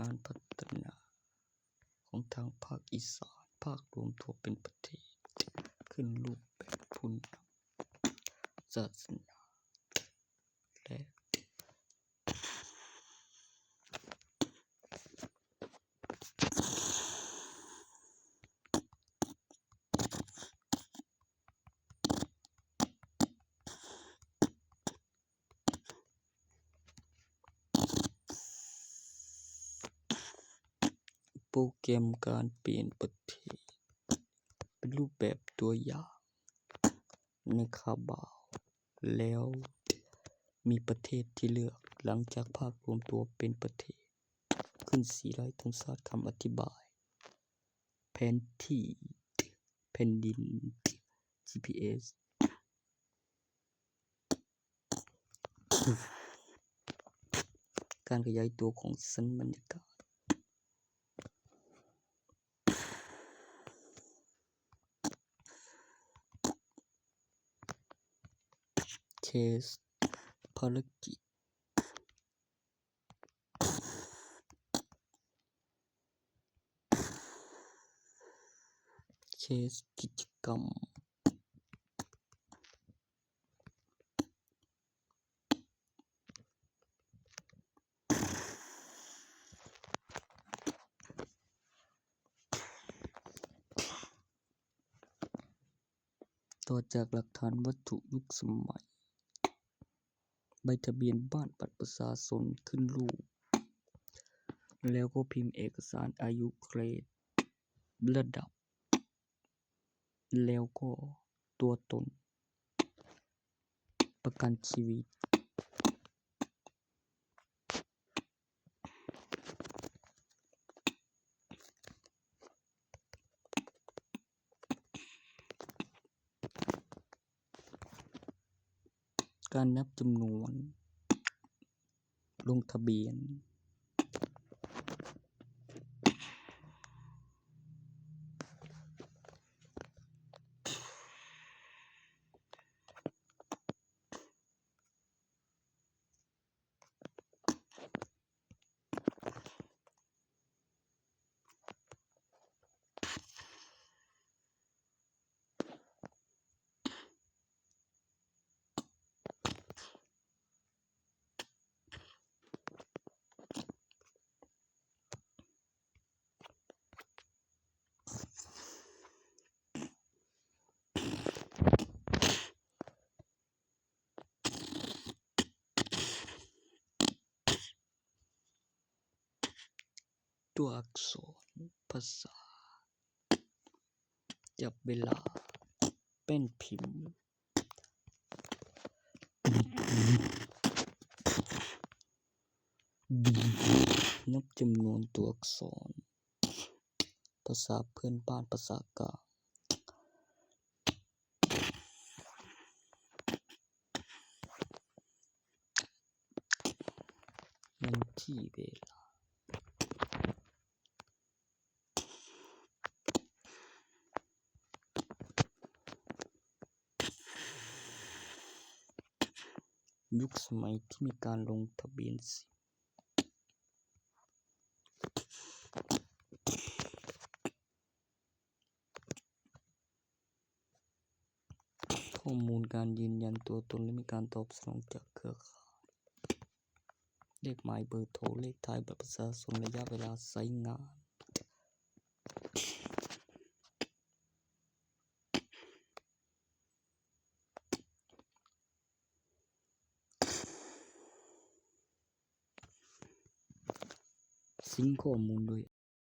ານພັດທະນາຂອງທາງພາກອີສານ ພາກລວມທົ່ວເປັນປະເທດ ຂຶ້ນຮູບແບບຜູ້ນຳ ສາສະໜາ ແລະ ໂປຣແກຣມການປ່ຽນປະເທດ ເປັນຮູບແບບຕົວຢ່າງໃນຄາບາວ ແລ້ວມີປະເທດທີ່ເລືອກ ຫຼັງຈາກພາກລວມຕົວເປັນປະເທດ ຂຶ້ນສີໄລ່ຕົງຊາດຄຳອະທິບາຍ ແຜນທີ່ແຜ່ນດິນ ຈີພີເອສ ການຂະຫຍາຍຕົວຂອງຊັ້ນບັນຍາກາດ ເຄສ ພາລະກິດ ເຄສ ກິດຈະກຳ ຕໍ່ຈາກຫຼັກຖານວັດຖຸຍຸກສະໄໝ ໃບທະບຽນບ້ານ ບັດປະຊາຊົນ ຂຶ້ນຮູບ ແລ້ວກໍພິມເອກະສານອາຍຸ ເກຣດ ລະດັບ ແລ້ວກໍຕົວຕົນ ປະກັນຊີວິດ. ການນັບຈຳນວນລົງທະບຽນ. ຕົວອັກສອນພາສາ ຈັບເວລາ ແປ້ນພິມ ນັບຈຳນວນຕົວອັກສອນ ພາສາເພື່ອນບ້ານ ພາສາກາງ ວັນທີເວລາ ຍຸກສະໄໝທີ່ມີການລົງທະບຽນຊິມ. ຂໍ້ມູນການຢືນຢັນຕົວຕົນ ແລະ ມີການຕອບສະໜອງຈາກເຄືອຂ່າຍ, ເລກໝາຍເບີໂທ, ເລກທ້າຍບັດປະຊາຊົນ, ໄລຍະເວລາໃຊ້ງານ. ຊິງຂໍ້ມູນໂດຍ